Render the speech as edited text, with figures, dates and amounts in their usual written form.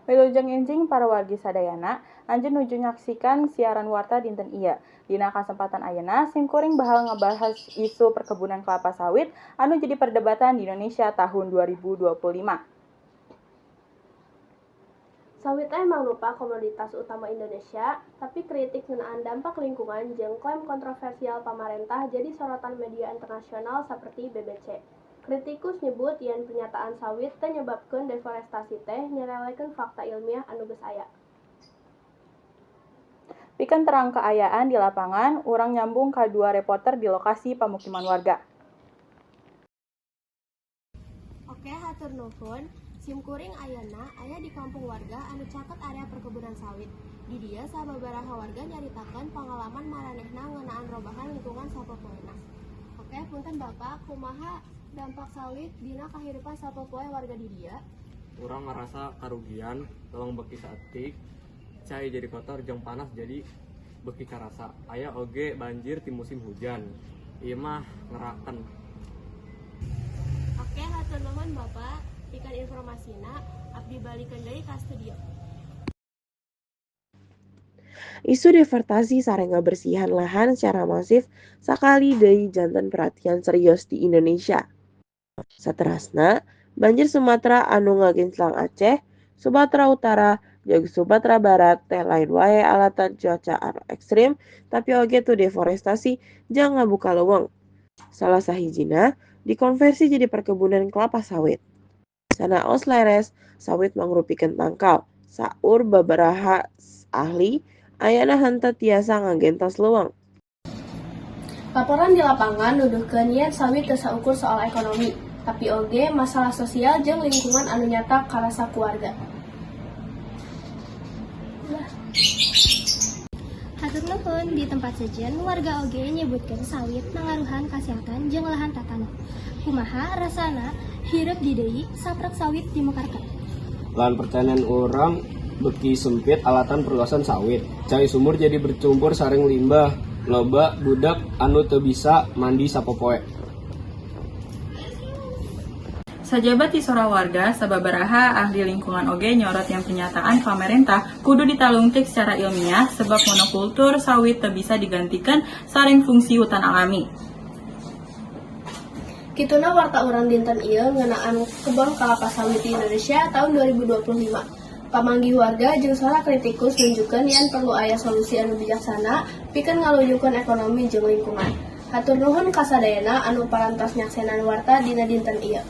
Wilujeng enjing para wargi sadayana, anjeun nuju nyaksikan siaran Warta dinten ieu. Dina kasempatan ayeuna, simkuring bakal ngabahas isu perkebunan kelapa sawit anu jadi perdebatan di Indonesia tahun 2025. Sawit teh mangrupa komoditas utama Indonesia, tapi kritik ngeunaan dampak lingkungan jeung klaim kontroversial pamarentah jadi sorotan media internasional saperti BBC. Kritikus nyebut yen pernyataan sawit teu nyebabkeun deforestasi teh nyerelekeun fakta ilmiah anu geus aya. Pikeun terang kaayaan di lapangan, urang nyambung ka dua reporter di lokasi pamukiman warga. Oke, hatur nuhun. Simkuring ayeuna aya di kampung warga anu caket area perkebunan sawit. Di dieu sababaraha warga nyaritakeun pangalaman maranehna ngeunaan robahan lingkungan sapopoena. Oke, punten Bapak, kumaha dampak sawit dina kahirupan sapopoe warga di dieu? Urang ngerasa karugian, leweng beuki saeutik, cai jadi kotor jeung panas jadi beuki karasa. Aya oge banjir di musim hujan. Ieu mah ngerakeun. Oke, hatur nuhun Bapak. Pikeun informasina, abdi balikeun deui ka studio. Isu deforestasi sareng ngabersihan lahan secara masif sakali deui janten perhatian serius di Indonesia. Saterasna, banjir Sumatera anu ngaginclang Aceh, Sumatera Utara, jeung Sumatera Barat teh lain wae alatan cuaca anu ekstrim, tapi oge tu deforestasi jeung ngabuka leuweung. Salah sahijina dikonversi jadi perkebunan kelapa sawit. Sanaos leres, sawit mangrupikeun tangkal. Saur babaraha ahli, ayana henteu tiasa ngagentos leuweung. Laporan di lapangan nuduhkeun yen sawit teu saukur soal ekonomi, tapi oge masalah sosial jeung lingkungan anu nyata karasa ku warga. Ulah. Hatur nuhun. Di tempat sejen, warga oge nyebutkeun sawit mangaruhan kasehatan jeung lahan tatana. Kumaha rasana hirup di deui saprak sawit dimekarkeun? Lahan pertanian urang beuki sempit alatan perluasan sawit. Cai sumur jadi bercampur sareng limbah. Loba budak anu teu bisa mandi sapopoe. Sajaba ti sora warga, sababaraha ahli lingkungan oge nyorot yen pernyataan pamarentah kudu ditalungtik secara ilmiah sebab monokultur sawit teu bisa digantikan sareng fungsi hutan alami. Kituna warta urang dinten ieu ngeunaan kebon kalapa sawit di Indonesia tahun 2025. Pamanggih warga jeung sora kritikus nunjukkeun yen perlu aya solusi anu bijaksana pikeun ngaluyukeun ekonomi jeung lingkungan. Hatur nuhun ka sadayana anu parantos nyaksenan warta dina dinten ieu.